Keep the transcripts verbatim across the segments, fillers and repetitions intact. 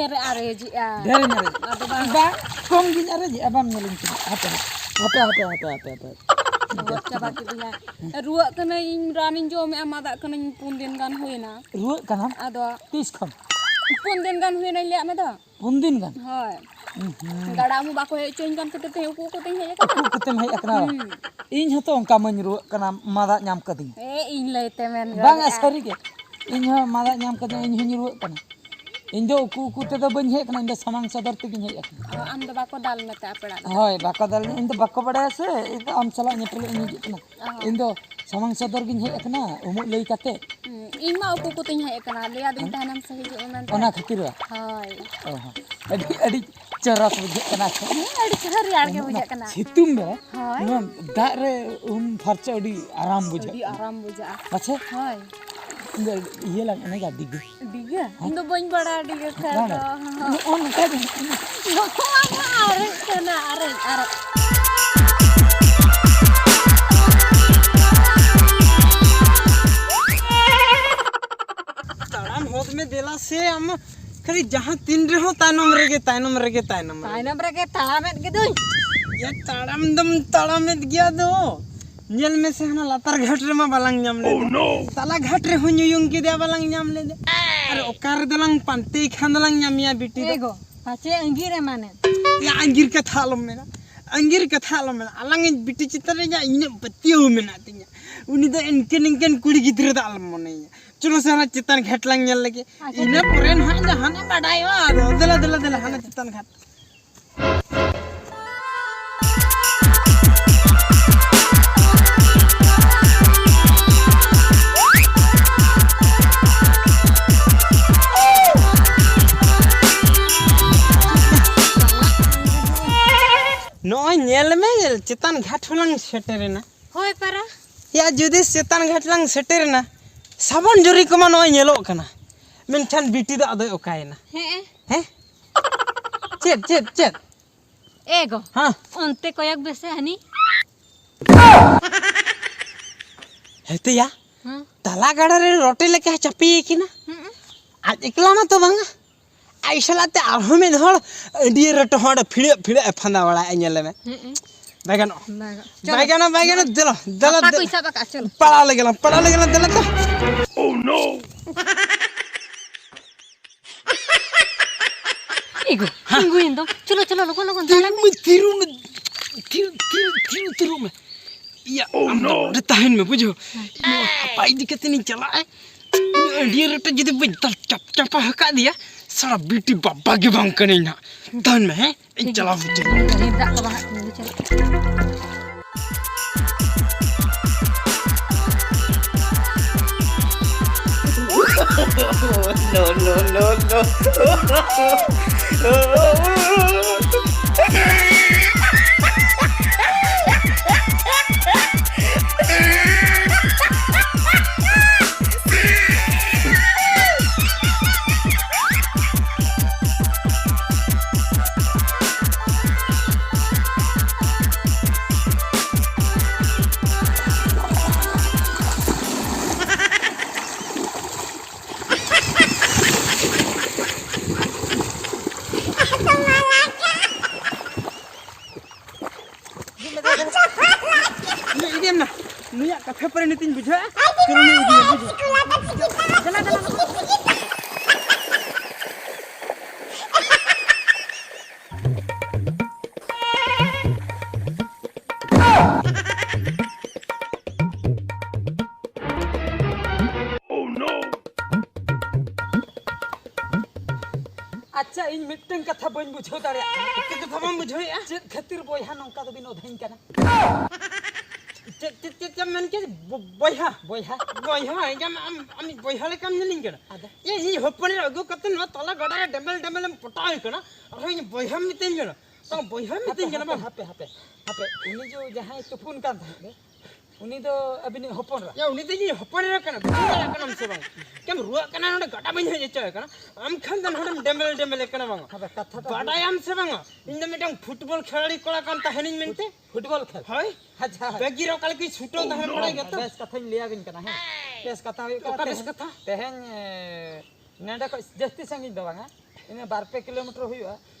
ᱰᱷᱮᱨ ᱟᱨᱮᱡᱮᱜᱼᱟ᱾ ᱰᱷᱮᱨᱤᱧ ᱟᱨᱮᱡ᱾ ᱟᱫᱚ ᱵᱟᱝ᱾ ᱵᱟᱝ, ᱠᱚᱢ ᱜᱤᱧ ᱟᱨᱮᱡᱮᱜᱼᱟ, ᱵᱟᱢ ᱧᱮᱞᱤᱧ ᱠᱟᱱᱟ᱾ ᱦᱟᱯᱮ, ᱦᱟᱯᱮ, ᱦᱟᱯᱮ, ᱦᱟᱯᱮ, ᱦᱟᱯᱮ᱾ ᱨᱩᱣᱟᱹᱜ ᱪᱟᱵᱟ ᱠᱤᱫᱤᱧᱟ᱾ ᱨᱩᱣᱟᱹᱜ ᱠᱟᱹᱱᱟᱹᱧ, ᱨᱟᱱᱤᱧ ᱡᱚᱢᱮᱜᱼᱟ, ᱢᱟᱫᱟᱜ ᱠᱟᱹᱱᱟᱹᱧ, ᱯᱩᱱ ᱫᱤᱱ ᱜᱟᱱ ᱦᱩᱭᱮᱱᱟ᱾ ᱨᱩᱣᱟᱹᱜ ᱠᱟᱱᱟᱢ? ᱟᱫᱚ ᱛᱤᱥ ᱠᱷᱚᱱ? ᱯᱩᱱ ᱫᱤᱱ ᱜᱟᱱ ᱦᱩᱭᱮᱱᱟᱧ ᱞᱟᱹᱭᱟᱫ ᱢᱮ ᱫᱚ᱾ ᱯᱩᱱ ᱫᱤᱱ ᱜᱟᱱ? ᱦᱳᱭ᱾ ᱩᱸᱦᱩᱸ᱾ ᱜᱟᱰᱟ ᱢᱩ ᱵᱟᱠᱚ ᱦᱮᱡ ᱦᱚᱪᱚᱧ ᱠᱟᱱ ᱠᱷᱟᱹᱛᱤᱨ ᱛᱮ ᱩᱠᱩ ᱩᱠᱩ ᱛᱮᱧ ᱦᱮᱡ ᱟᱠᱟᱱᱟ᱾ ᱩᱠᱩ ᱩᱠᱩ ᱛᱮᱢ ᱦᱮᱡ ᱟᱠᱟᱱᱟ ᱵᱟᱝ? ᱦᱩᱸ᱾ ᱤᱧ ᱦᱚᱸᱛᱚ ᱚᱱᱠᱟ ᱢᱟᱧ ᱨᱩᱣᱟᱹᱜ ᱠᱟᱱᱟ, ᱢᱟᱫᱟ ᱧᱟᱢ ᱠᱟᱹᱫᱤᱧ᱾ ᱦᱮᱸ, ᱤᱧ ᱞᱟᱹᱭ ᱛᱮ ᱢᱮᱱ ᱵᱟᱝᱟ, ᱜᱚᱫᱮᱜᱼᱟ᱾ ᱥᱟᱹᱨᱤ ᱜᱮ᱾ ᱤᱧ ᱦᱚᱸ ᱢᱟᱫᱟ ᱧᱟᱢ ᱠᱟᱹᱫᱤᱧᱟ, ᱤᱧ ᱦᱚᱸᱧ ᱨᱩᱣᱟᱹᱜ ᱠᱟᱱᱟ᱾ ᱤᱧ ᱫᱚ ᱩᱠᱩ ᱩᱠᱩ ᱛᱮᱫᱚ ᱵᱟᱹᱧ ᱦᱮᱡ ᱟᱠᱟᱱᱟ, ᱤᱧ ᱫᱚ ᱥᱟᱢᱟᱝ ᱥᱚᱫᱚᱨ ᱛᱮᱜᱤᱧ ᱦᱮᱡ ᱟᱠᱟᱱᱟ᱾ ᱚ, ᱟᱢ ᱫᱚ ᱵᱟᱠᱚ ᱫᱟᱞ ᱢᱮᱛᱮ ᱟᱯᱮ ᱚᱲᱟᱜ ᱫᱚ? ᱦᱳᱭ, ᱵᱟᱠᱚ ᱫᱟᱞ, ᱤᱧ ᱫᱚ ᱵᱟᱠᱚ ᱵᱟᱲᱟᱭᱟ ᱥᱮ, ᱤᱧ ᱫᱚ ᱟᱢ ᱥᱟᱞᱟᱜ ᱧᱮᱯᱮᱞᱚᱜ ᱤᱧ ᱦᱤᱡᱩᱜ ᱠᱟᱱᱟ᱾ ᱚ᱾ ᱤᱧ ᱫᱚ ᱥᱟᱢᱟᱝ ᱥᱚᱫᱚᱨ ᱜᱤᱧ ᱦᱮᱡ ᱟᱠᱟᱱᱟ, ᱩᱢᱩᱜ ᱞᱟᱹᱭ ᱠᱟᱛᱮ᱾ ᱦᱩᱸ, ᱤᱧ ᱢᱟ ᱩᱠᱩ ᱩᱠᱩ ᱛᱮᱧ ᱦᱮᱡ ᱟᱠᱟᱱᱟ, ᱞᱟᱹᱭᱟᱫᱤᱧ ᱦᱮᱸ? ᱛᱟᱦᱮᱱᱟᱢ ᱥᱮ ᱦᱤᱡᱩᱜ ᱢᱮ ᱢᱮᱱᱛᱮ᱾ ᱚᱱᱟ ᱠᱷᱟᱹᱛᱤᱨ ᱵᱟ? ᱦᱳᱭ᱾ ᱚ ᱦᱚᱸ᱾ ᱟᱹᱰᱤ, ᱟᱹᱰᱤ ᱪᱚᱨᱚᱠ ᱵᱩᱡᱷᱟᱹᱜ ᱠᱟᱱᱟ ᱥᱮ? ᱦᱮᱸ, ᱟᱹᱰᱤ ᱪᱮᱦᱨᱟ ᱨᱮᱭᱟᱲ ᱜᱮ ᱩᱱᱟᱹᱜ ᱵᱩᱡᱷᱟᱹᱜ ᱠᱟᱱᱟ᱾ ᱥᱤᱛᱩᱝ ᱨᱮ ᱦᱳᱭ᱾ ᱱᱚᱣᱟ ᱫᱟᱜ ᱨᱮ ᱩᱢ ᱯᱷᱟᱨᱪᱟ ᱟᱹᱰᱤ ᱟᱨᱟᱢ ᱵᱩᱡᱷᱟᱹᱜ ᱟᱹᱰᱤ ᱠᱟᱱᱟ᱾ ᱟᱨᱟᱢ ᱵᱩᱡᱷᱟᱹᱜᱼᱟ᱾ ᱟᱪᱪᱷᱟ? ᱦᱳᱭ᱾ ᱤᱧ ᱫᱚ ᱤᱭᱟᱹ ᱞᱟᱝ ᱮᱱᱮᱡᱟ, ᱰᱤᱜᱟᱹ᱾ ᱰᱤᱜᱟᱹ? ᱦᱮᱸ? ᱤᱧ ᱫᱚ ᱵᱟᱹᱧ ᱵᱟᱲᱟᱭᱟ ᱰᱤᱜᱟᱹ ᱠᱷᱟᱱ ᱵᱟᱲᱟᱭ᱾ ᱫᱚ᱾ ᱱᱚᱜᱼᱚ ᱱᱚᱝᱠᱟ ᱜᱮ᱾ ᱱᱚᱣᱟ ᱢᱟ ᱟᱨᱮᱡ ᱠᱟᱱᱟ, ᱟᱨᱮᱡ, ᱟᱨᱮᱡ᱾ ᱛᱟᱲᱟᱢ ᱦᱚᱫ ᱢᱮ ᱫᱮᱞᱟ ᱥᱮ ᱟᱢ, ᱠᱷᱟᱹᱞᱤ ᱡᱟᱦᱟᱸ ᱛᱤᱱ ᱨᱮᱦᱚᱸ ᱛᱟᱭᱱᱚᱢ ᱨᱮᱜᱮ, ᱛᱟᱭᱱᱚᱢ ᱨᱮᱜᱮ, ᱛᱟᱭᱱᱚᱢ ᱨᱮᱜᱮ᱾ ᱛᱟᱭᱱᱚᱢ ᱨᱮᱜᱮ ᱛᱟᱲᱟᱢᱮᱫ ᱜᱮᱫᱩᱧ᱾ ᱭᱟ, ᱛᱟᱲᱟᱢ ᱫᱚᱢ ᱛᱟᱲᱟᱢᱮᱫ ᱜᱮᱭᱟ ᱫᱚ᱾ ᱧᱮᱞ ᱢᱮᱥᱮ, ᱦᱟᱱᱟ ᱞᱟᱛᱟᱨ ᱜᱷᱟᱴ ᱨᱮᱢᱟ ᱵᱟᱞᱟᱝ ᱧᱟᱢ ᱞᱮᱫᱮ᱾ Oh, no! ᱛᱟᱞᱟ ᱜᱷᱟᱴ ᱨᱮᱦᱚᱸ ᱧᱩᱭᱩᱝ ᱠᱮᱫᱮᱭᱟ, ᱵᱟᱞᱟᱝ ᱧᱟᱢ ᱞᱮᱫᱮ᱾ ᱟᱨ ᱚᱠᱟ ᱨᱮᱫᱚ ᱞᱟᱝ ᱯᱟᱱᱛᱮᱭ ᱠᱷᱟᱱ ᱫᱚᱞᱟᱝ ᱧᱟᱢᱮᱭᱟ ᱵᱤᱴᱤ ᱫᱚ᱾ ᱮ ᱜᱚ, ᱯᱟᱪᱮ ᱟᱺᱜᱤᱨ ᱮᱢᱟᱱᱮ᱾ ᱭᱟ, ᱟᱺᱜᱤᱨ ᱠᱟᱛᱷᱟ ᱟᱞᱚᱢ ᱢᱮᱱᱟ, ᱟᱺᱜᱤᱨ ᱠᱟᱛᱷᱟ ᱟᱞᱚᱢ ᱢᱮᱱᱟ᱾ ᱟᱞᱟᱝ ᱤᱡ ᱵᱤᱴᱤ ᱪᱮᱛᱟᱱ ᱨᱮ ᱤᱧᱟᱹᱜ ᱤᱱᱟᱹᱜ ᱯᱟᱹᱛᱭᱟᱹᱣ ᱢᱮᱱᱟᱜ ᱛᱤᱧᱟ᱾ ᱩᱱᱤ ᱫᱚ ᱮᱱᱠᱟᱱ, ᱮᱱᱠᱟᱱ ᱠᱩᱲᱤ ᱜᱤᱫᱽᱨᱟᱹ ᱫᱚ ᱟᱞᱚᱢ ᱢᱚᱱᱮᱭᱟ᱾ ᱪᱚᱞᱚ ᱥᱮ ᱦᱟᱱᱟ ᱪᱮᱛᱟᱱ ᱜᱷᱟᱴ ᱞᱟᱝ ᱧᱮᱞ ᱞᱮᱜᱮ᱾ ᱟᱪᱪᱷᱟ, ᱤᱱᱟᱹ ᱴᱷᱤᱠ᱾ ᱯᱚᱨᱮ ᱱᱟᱦᱟᱜ ᱡᱟᱦᱟᱱᱟᱜ ᱵᱟᱰᱟᱭᱚᱜᱼᱟ᱾ ᱟᱫᱚ ᱫᱮᱞᱟ, ᱫᱮᱞᱟ, ᱫᱮᱞᱟ, ᱦᱟᱱᱟ ᱪᱮᱛᱟᱱ ᱜᱷᱟᱴ᱾ ᱱᱚᱜᱼᱚᱭ ᱧᱮᱞ ᱢᱮ, ᱪᱮᱛᱟᱱ ᱜᱷᱟᱴ ᱦᱚᱸᱞᱟᱝ ᱥᱮᱴᱮᱨᱮᱱᱟ᱾ ᱦᱳᱭ ᱯᱟᱨᱟ᱾ ᱭᱟ, ᱡᱩᱫᱤ ᱪᱮᱛᱟᱱ ᱜᱷᱟᱴ ᱞᱟᱝ ᱥᱮᱴᱮᱨᱮᱱᱟ, ᱥᱟᱵᱚᱱ ᱡᱩᱨᱤ ᱠᱚᱢᱟ ᱱᱚᱜᱼᱚᱭ ᱧᱮᱞᱚᱜ ᱠᱟᱱᱟ, ᱢᱮᱱᱠᱷᱟᱱ ᱵᱤᱴᱤ ᱫᱚ ᱟᱫᱚᱭ ᱚᱠᱟᱭᱮᱱᱟ? ᱦᱮᱸ᱾ ᱦᱮᱸ? ᱪᱮᱫ, ᱪᱮᱫ, ᱪᱮᱫ? ᱮ ᱜᱚ, ᱦᱮᱸ᱾ ᱚᱱᱛᱮ ᱠᱚᱭᱚᱜ ᱵᱮᱥᱮ ᱦᱟᱹᱱᱤ᱾ ᱦᱮᱛᱮᱭᱟ, ᱦᱮᱸ᱾ ᱛᱟᱞᱟ ᱜᱟᱰᱟ ᱨᱮ ᱨᱚᱴᱮ ᱞᱮᱠᱟ ᱪᱟᱯᱮ ᱟᱠᱟᱱᱟ᱾ ᱦᱩᱸ᱾ ᱟᱡ ᱮᱠᱞᱟ ᱢᱟᱛᱚ ᱵᱟᱝᱟ, ᱟᱭ ᱥᱟᱞᱟᱜ ᱛᱮ ᱟᱨᱦᱚᱸ ᱢᱤᱫ ᱦᱚᱲ ᱟᱹᱰᱤ ᱨᱮᱴᱚ ᱦᱚᱸ ᱚᱸᱰᱮ ᱯᱷᱤᱲᱟᱹᱜ ᱯᱷᱤᱲᱟᱹᱜ ᱮ ᱯᱷᱟᱸᱫᱟ ᱵᱟᱲᱟᱭᱟ, ᱧᱮᱞᱮ ᱢᱮ᱾ ᱦᱩᱸ᱾ ᱵᱟᱭ ᱜᱟᱱᱚᱜᱼᱟ᱾ ᱵᱟᱭ ᱜᱟᱱᱚᱜᱼᱟ᱾ ᱵᱟᱭ ᱪᱚᱞᱚ᱾ ᱜᱟᱱᱚᱜᱼᱟ, ᱵᱟᱭ ᱜᱟᱱᱚᱜᱼᱟ᱾ ᱫᱮᱞᱟ, ᱫᱮᱞᱟ, ᱦᱟᱯᱟ ᱫᱮᱞᱟ᱾ ᱠᱚᱧ ᱥᱟᱵ ᱟᱠᱟᱫᱼᱟ, ᱪᱚᱞᱚ᱾ ᱯᱟᱲᱟᱣ ᱞᱮᱜᱮ ᱞᱟᱝ, ᱯᱟᱲᱟᱣ ᱞᱮᱜᱮ ᱞᱟᱝ, ᱫᱮᱞᱟ ᱛᱚ᱾ ᱤᱜᱩ, ᱦᱮᱸ? ᱛᱤᱸᱜᱩᱭᱮᱱ ᱫᱚ᱾ ᱪᱚᱞᱚ, ᱪᱚᱞᱚ, ᱞᱚᱜᱚᱱ, ᱞᱚᱜᱚᱱ, ᱛᱤᱨᱩ ᱛᱟᱲᱟᱢ ᱢᱮ᱾ ᱢᱮ, ᱛᱤᱨᱩ ᱢᱮ, ᱛᱤᱨᱩ, ᱛᱤᱨᱩ, ᱛᱤᱨᱩ, ᱛᱤᱨᱩ ᱢᱮ᱾ ᱤᱭᱟᱹ, ᱟᱢ ᱫᱚ ᱱᱚᱰᱮ ᱛᱟᱦᱮᱱ ᱢᱮ, ᱵᱩᱡᱷᱟᱹᱣ? ᱤᱧ ᱱᱚᱣᱟ ᱦᱟᱯᱟ ᱤᱫᱤ ᱠᱟᱛᱮ ᱤᱧ ᱪᱟᱞᱟᱜᱼᱟ᱾ ᱩᱱᱤ ᱟᱹᱰᱤ ᱨᱮᱴᱮ ᱡᱩᱫᱤ ᱵᱟᱹᱧ ᱫᱟᱞ ᱪᱟᱯ ᱪᱟᱯᱟ ᱟᱠᱟᱫ ᱫᱮᱭᱟ, ᱥᱟᱲᱟ ᱵᱤᱴᱤ ᱵᱟᱵᱟ ᱜᱮ ᱵᱟᱝ ᱠᱟᱹᱱᱟᱹᱧ ᱱᱟᱦᱟᱜ᱾ ᱛᱟᱦᱮᱱ ᱢᱮ, ᱦᱮᱸ? ᱤᱧ ᱪᱟᱞᱟᱣ ᱦᱚᱪᱚᱧ᱾ ᱫᱟᱜ ᱠᱚ ᱵᱟᱦᱟᱜ ᱠᱟᱱᱟ, ᱪᱟᱞᱟᱜ᱾ No, no, no, no. ᱱᱩᱭ ᱤᱫᱤᱭᱮᱢ ᱱᱟ, ᱱᱩᱭᱟᱜ ᱠᱟᱛᱷᱟ ᱯᱚᱨᱮ ᱱᱤᱛᱤᱧ ᱵᱩᱡᱷᱟᱹᱣᱟ᱾ ᱪᱚᱞᱚ, ᱱᱩᱭ ᱤᱫᱤᱭᱮᱢ, ᱵᱩᱡᱷᱟᱹᱣ᱾ ᱫᱮᱞᱟ, ᱫᱮᱞᱟ, ᱫᱮᱞᱟ᱾ ᱟᱪᱪᱷᱟ, ᱤᱧ ᱢᱤᱫᱴᱟᱝ ᱠᱟᱛᱷᱟ ᱵᱟᱹᱧ ᱵᱩᱡᱷᱟᱹᱣ ᱫᱟᱲᱮᱭᱟᱜ ᱠᱟᱱᱟ᱾ ᱪᱮᱫ ᱠᱟᱛᱷᱟ ᱵᱟᱢ ᱵᱩᱡᱷᱟᱹᱣᱮᱫᱼᱟ? ᱪᱮᱫ ᱠᱷᱟᱹᱛᱤᱨ ᱵᱚᱭᱦᱟ ᱱᱚᱝᱠᱟ ᱫᱚᱵᱤᱱ ᱚᱫᱷᱟᱧ ᱠᱟᱱᱟ? ᱪᱮᱫ, ᱪᱮᱫ, ᱪᱮᱫ ᱮᱢ ᱢᱮᱱ ᱠᱮᱫ? ᱵᱚ-, ᱵᱚᱭᱦᱟ? ᱵᱚᱭᱦᱟ? ᱵᱚᱭᱦᱟ, ᱤᱧ ᱟᱢ, ᱟᱢ, ᱟᱢ ᱵᱚᱭᱦᱟ ᱞᱮᱠᱟᱢ ᱧᱮᱞᱤᱧ ᱠᱟᱱᱟ? ᱟᱫᱚ? ᱮ, ᱤᱧ ᱦᱚᱯᱚᱱ ᱮᱨᱟ ᱟᱹᱜᱩ ᱠᱟᱛᱮ ᱱᱚᱣᱟ ᱛᱟᱞᱟ ᱜᱟᱰᱟ ᱨᱮ ᱰᱮᱢᱮᱞ ᱰᱮᱢᱮᱞ ᱮᱢ ᱯᱚᱴᱟᱣ ᱠᱟᱱᱟ, ᱟᱨᱦᱚᱸ ᱤᱧ ᱵᱚᱭᱦᱟᱢ ᱢᱤᱛᱟᱹᱧ ᱠᱟᱱᱟ? ᱵᱟᱝ, ᱵᱚᱭᱦᱟᱢ ᱢᱤᱛᱟᱹᱧ ᱠᱟᱱᱟ, ᱦᱟᱯᱮ, ᱵᱟᱝ? ᱦᱟᱯᱮ, ᱦᱟᱯᱮ, ᱦᱟᱯᱮ᱾ ᱩᱱᱤ ᱡᱮ ᱡᱟᱦᱟᱸᱭ ᱛᱩᱯᱩᱱ ᱠᱟᱱ ᱛᱟᱦᱮᱸᱫ ᱫᱚ, ᱩᱱᱤ ᱫᱚ ᱟᱹᱵᱤᱱᱤᱡ ᱦᱚᱯᱚᱱ ᱮᱨᱟ? ᱭᱟ, ᱩᱱᱤ ᱫᱚ ᱤᱧᱤᱡ ᱦᱚᱯᱚᱱ ᱮᱨᱟ ᱠᱟᱱᱟ, ᱵᱩᱡᱷᱟᱹᱣ ᱫᱟᱲᱮᱭᱟᱜ ᱠᱟᱱᱟᱢ ᱥᱮ ᱵᱟᱝ? ᱪᱮᱫ ᱮᱢ ᱨᱩᱣᱟᱹᱜ ᱠᱟᱱᱟ ᱱᱚᱰᱮ ᱜᱟᱰᱟ ᱵᱟᱹᱧ ᱦᱮᱡ ᱦᱚᱪᱚᱭ ᱠᱟᱱᱟ, ᱟᱢ ᱠᱷᱟᱱ ᱫᱚ ᱱᱚᱰᱮᱢ ᱰᱮᱢᱮᱞ ᱰᱮᱢᱮᱞ ᱠᱟᱱᱟ ᱵᱟᱝᱟ? ᱦᱟᱯᱮ, ᱠᱟᱛᱷᱟ ᱫᱚ ᱵᱟᱰᱟᱭᱟᱢ ᱥᱮ ᱵᱟᱝᱟ? ᱤᱧ ᱫᱚ ᱢᱤᱫᱴᱟᱝ ᱯᱷᱩᱴᱵᱚᱞ ᱠᱷᱮᱞᱟᱲᱤ ᱠᱚᱲᱟ ᱠᱟᱱ ᱛᱟᱦᱮᱱᱤᱧ ᱢᱮᱱᱛᱮ᱾ ᱯᱷᱩᱴᱵᱚᱞ ᱠᱷᱮᱞ? ᱦᱳᱭ᱾ ᱟᱪᱪᱷᱟ᱾ ᱵᱮᱜᱤ ᱨᱮ ᱚᱠᱟ ᱞᱮᱠᱟᱧ ᱥᱩᱴᱟᱹᱣ ᱛᱟᱦᱮᱱ ᱵᱟᱲᱟᱭ ᱜᱮᱭᱟ ᱛᱚ᱾ ᱵᱮᱥ ᱠᱟᱛᱷᱟᱧ ᱞᱟᱹᱭ ᱟᱵᱤᱱ ᱠᱟᱱᱟ, ᱦᱮᱸ᱾ ᱵᱮᱥ ᱠᱟᱛᱷᱟ ᱦᱩᱭᱩᱜ ᱠᱟᱱᱟ, ᱚᱠᱟ ᱵᱮᱥ ᱛᱮᱦᱮᱧ, ᱠᱟᱛᱷᱟ? ᱛᱮᱦᱮᱧ, ᱮ, ᱱᱚᱰᱮ ᱠᱷᱚᱡ ᱡᱟᱹᱥᱛᱤ ᱥᱟᱺᱜᱤᱧ ᱫᱚ ᱵᱟᱝᱟ᱾ ᱤᱱᱟᱹ ᱵᱟᱨ ᱯᱮ ᱠᱤᱞᱳᱢᱤᱴᱟᱨ ᱦᱩᱭᱩᱜᱼᱟ,